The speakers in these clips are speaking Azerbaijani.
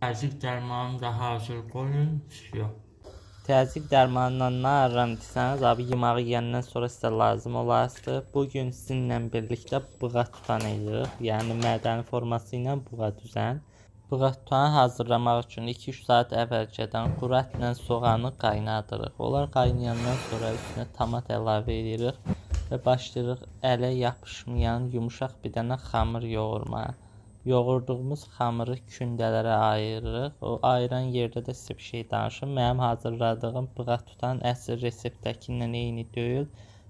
Təzyiq dərmanını da hazır qoyun. Vsyo. Təzyiq dərmanından nə arıram desəniz, abi yemağı yeyəndən sonra sizə lazım olasıdır. Bu gün sizinlə birlikdə buğa tutan edirik. Yəni mədəni forması ilə buğa düzən. Buğa tutanı hazırlamaq üçün 2-3 saat əvvəlcədən quru ətlə soğanı qaynadırıq. Onlar qaynayandan sonra üstünə tomat əlavə edirik və başlayırıq ələ yapışmayan yumşaq bir dənə xamır yoğurmağa. Yoğurduğumuz xamırı kündələrə ayırırıq. O ayıran yerdə də sizə bir şey danışım. Mənim hazırladığım buğa tutan əsl reseptdəki ilə eyni deyil.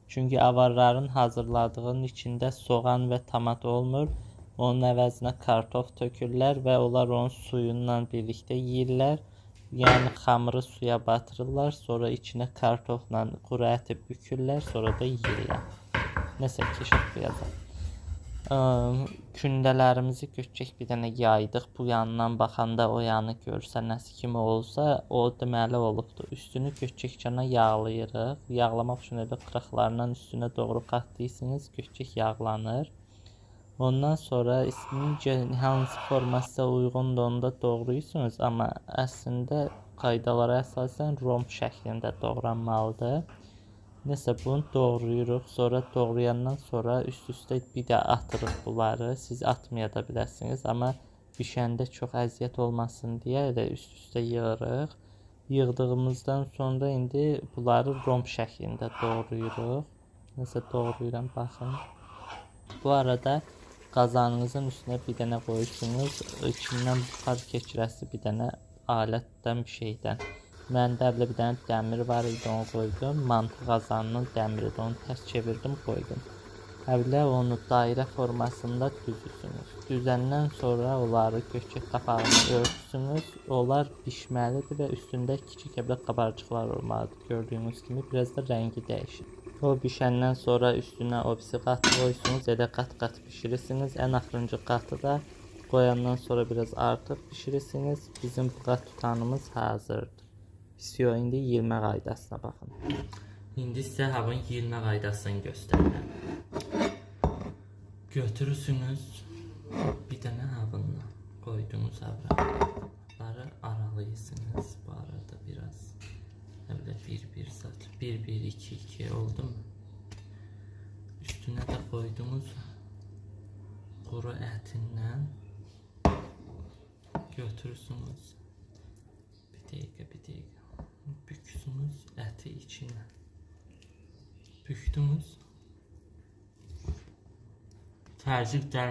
Çünki avarların hazırladığının içində soğan və tomat olmur. Onun əvəzinə kartof tökürlər və onlar onun suyundan birlikdə yeyirlər. Yəni xamırı suya batırırlar, sonra içinə kartofla quru əti bükürlər, sonra da yeyirlər. Nəsə keçək bu yaza. Kündələrimizi götürək bir dənə yaydıq. Bu yandan baxanda o yanı görsənəsi kimi olsa, o deməli olubdur. Üstünü götürək yağlayırıq. Yağlamaq üçün elə qıraqlarından üstünə doğru qatlayırsınız, götürək yağlanır. Ondan sonra necə hansı forma sizə uyğundur, onu da doğrayırsınız, amma əslində qaydalara əsasən romb şəklində doğranmalıdır. Nəsə bunu doğrayırıq. Sonra doğrayandan sonra üst-üstə bir də atırıq bunları. Siz atmaya da bilərsiniz, amma bişəndə çox əziyyət olmasın deyə elə üst-üstə yığırıq. Yığdığımızdan sonra indi bunları romb şəklində doğrayırıq. Nəsə doğrayıram, baxın. Bu arada qazanınızın üstünə bir dənə qoyursunuz. İçindən buxar keçirəsi bir dənə alətdən, bir şeydən. Məndə elə bir dənə dəmir var idi, onu qoydum. Mantı qazanının dəmiridir, onu tərs çevirdim, qoydum. Əvvəla onu dairə formasında düzürsünüz. Düzəndən sonra onları götürüb qapağını örtsünüz. Onlar bişməlidir və üstündə kiçik belə qabarcıqlar olmalıdır. Gördüyünüz kimi biraz da rəngi dəyişir. O bişəndən sonra üstünə o birisi qatı qoyursunuz. Elə qat-qat bişirirsiniz. Ən axırıncı qatı da qoyandan sonra biraz artıq bişirirsiniz. Bizim buğa tutanımız hazırdır. Vsyo, indi yeyilmə qaydasına baxın. İndi sizə havın yeyilmə qaydasını göstərirəm. Götürürsünüz bir dənə havınla qoyduğunuz havları aralayırsınız. Bu arada biraz elə 1-1 zat 1-1-2-2 oldu mu? Üstünə də qoyduğunuz quru ətindən götürürsünüz. Bir dəqiqə, bir dəqiqə. Büksünüz əti içinə. Bükdünüz. Təzyiq dərmanı